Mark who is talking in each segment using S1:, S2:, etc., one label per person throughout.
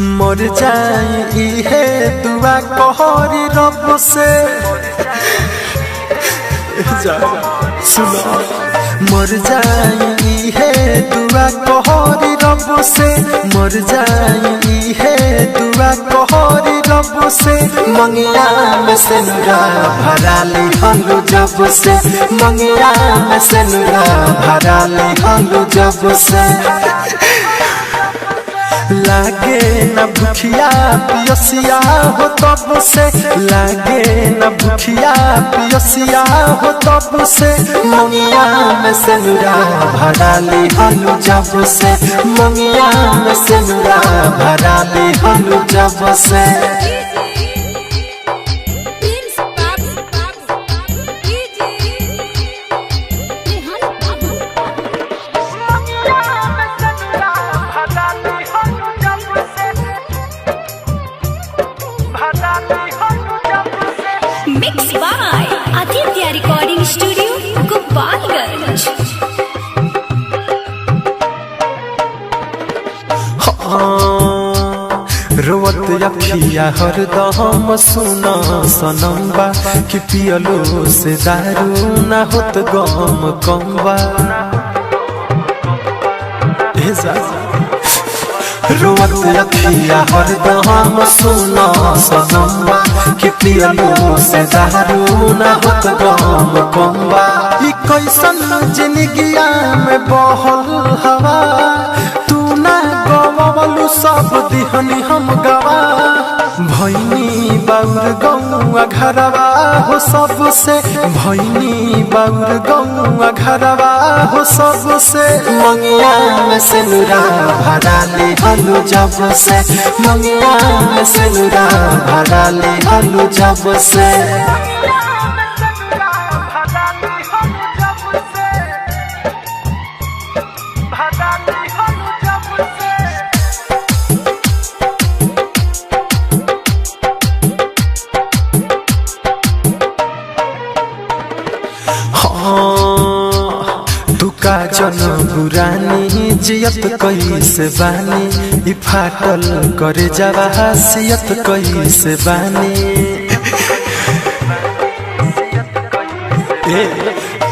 S1: मर जाई इहे दुआ कहरी रब से। जा सुनो, मर जाई इहे दुआ कहरी रब से, मर जाई इहे दुआ कहरी रब से। मंगिया में सेनुरा भरा ले हलू जब से, मंगिया में सेनुरा भरा ले हलू जब से। लागे न भूखिया पियसिया हो तब से, लागे न भूखिया पियसिया हो तब से। मंगिया में सेनुरा भरा ले हलू जब से, मंगिया में सेनुरा भरा ले हलू जब से।
S2: प्रिंस बाबू डीजे रेहान बाबू। Mix by Aditya recording studio Gopalganj.
S1: हाँ, रोवत अखिया हरदम सुना सनम्बा कि पियलो से दारू ना होत गम कम्बा। हे जा। रोवत अखिया हरदम सुना सनम्बा कि पियलो से दारू ना होत गम कम्बा। ई कैसन जिंदगिया में बहल हवा, तू ना गवलू सब दिहनी हम गवा। भैनी बाउर गौआ घरवा हो सबसे, भैनी बाउर गौआ घरवा हो सबसे। मंगिया में सेनुरा भरा ले हलू जब से, मंगिया में सेनुरा भरा ले हलू जब से। हाँ, तू का जन बुरानी जियत कैसे बानी, ई फाटल करे जावा हसियत कैसे बानी। ए,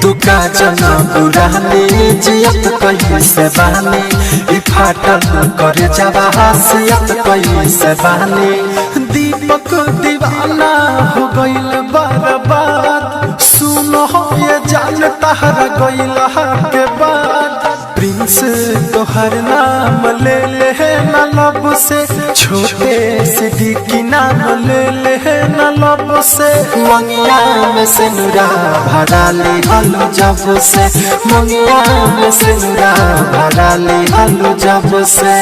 S1: तू का जन बुरानी जियत कैसे बानी, ई फाटल करे जावा हसियत कैसे बानी। दीपक दीवाना हो गइल बर्बाद, सुनो हो ये जान तहरा गइल के बाद। प्रिंस तोहर नाम ले ले ना लब से, छोटे सिद्दीकी नाम ले ले ना लब से। मंगिया में सेनुरा भरा ले हलू जब से, मंगिया में सेनुरा भरा ले हलू जब से।